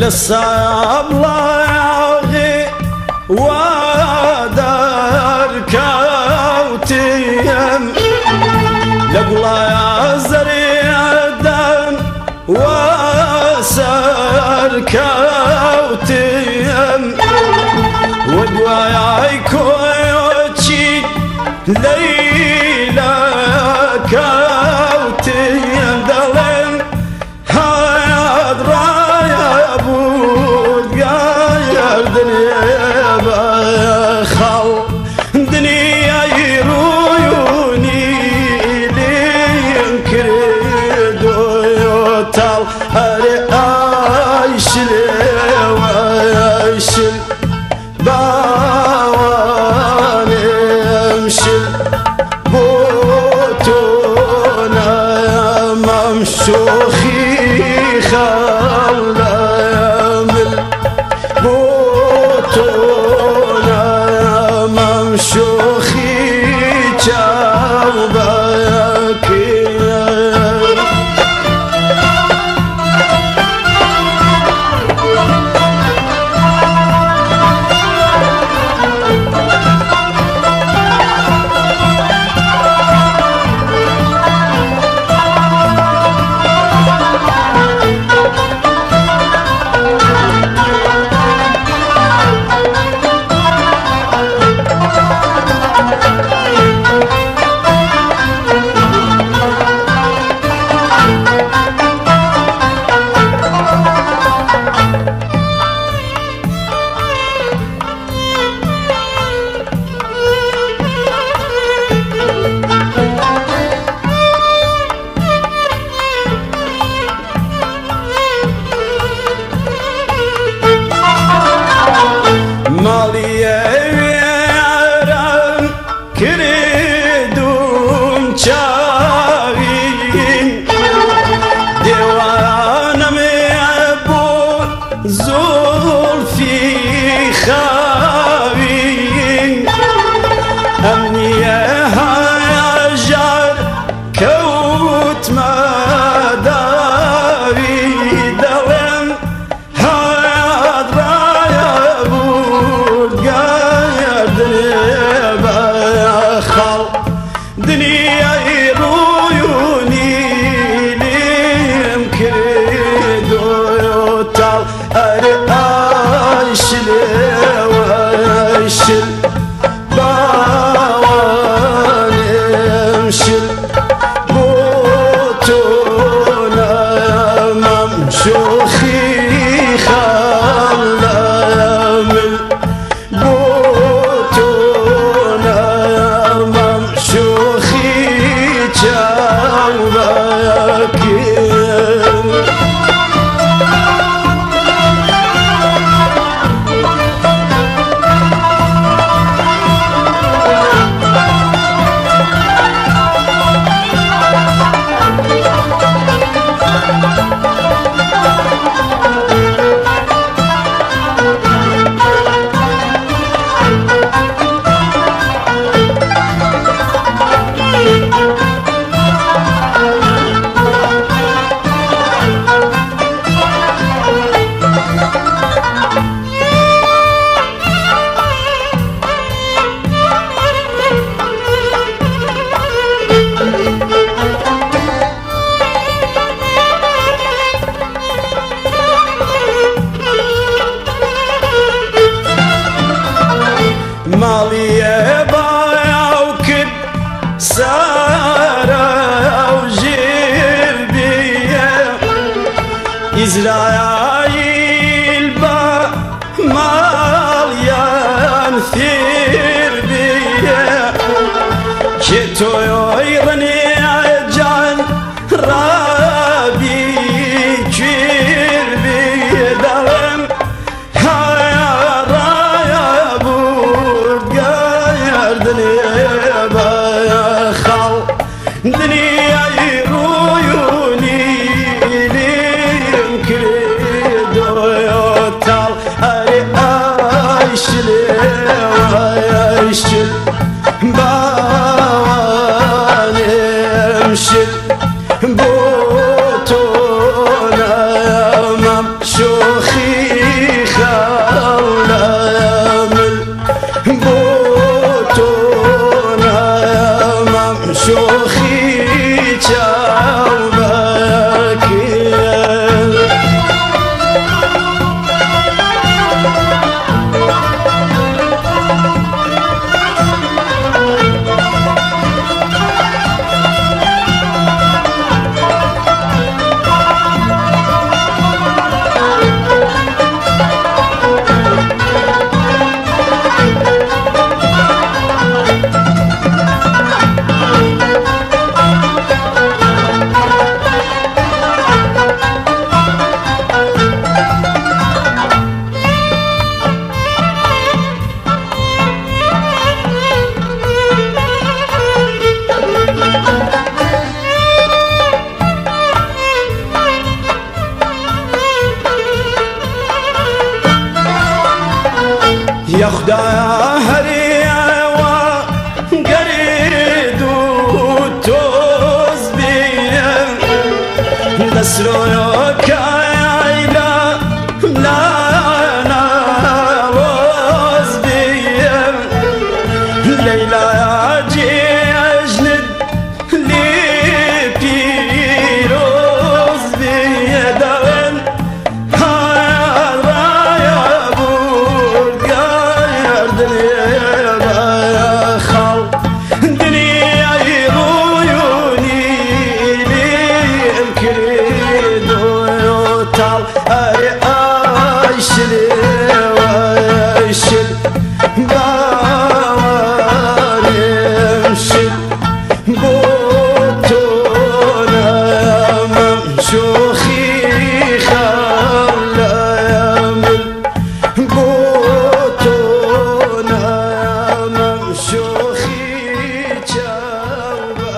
لە سابڵاغێ وا دەرکەوتیم، لە گوڵا زەرێدان وا سەرکەوتیم، وە دوای کۆچی لەیلا کەوتیم، دەڵێن هات ڕایە بوو گەردنێ بەخەڵ دنیای ڕوویونی لیم کردۆ تاڵ. ئەرێ ئایشلێ وایشل باوانێم شل بۆ تۆ نامام شۆخی خەڵەمل، بۆ تۆ نامام شۆخی چاو بەکێ. ماڵی ئێران کردوم چاوین، دێوانەم بۆ زوڵفی خاوین، ئەمنیە هەژار کەوتمە داوی، دەڵێم هات ڕایە بورد گەردنێ بەخەڵ دنیای ڕوویونی لیم کردۆ تاڵ. ئەرێ ئایشلێ وایشل باوانێم شل بۆ تۆ نامام شۆخی خەڵەمل، بۆ تۆ نامام شۆخی چاو بەکێ. ماڵی باو کرد سارە و ژیر بیە، ئیزرائیل بە ماڵیان فیر بیە، کێ تۆی ڕنێ جان ڕابی کویر بیە، دەڵێم ڕایە بورد گەردنێ بەخەڵ دنیای ڕوویونی لیم کردۆ تاڵ. ئەرێ ئایشلێ وایشل باوانێم شل بۆ تۆ نامام شۆخی شۆخی چاو بەکرد. یاخدا هەریەوە گەرید و تۆز بیە دەسرۆیۆکایلا لاناوەز بیە لەیلا جێژنت لێ پیرۆز بیە داوێن شوخي خلامل بوتونا ممشوخي چاوباکل.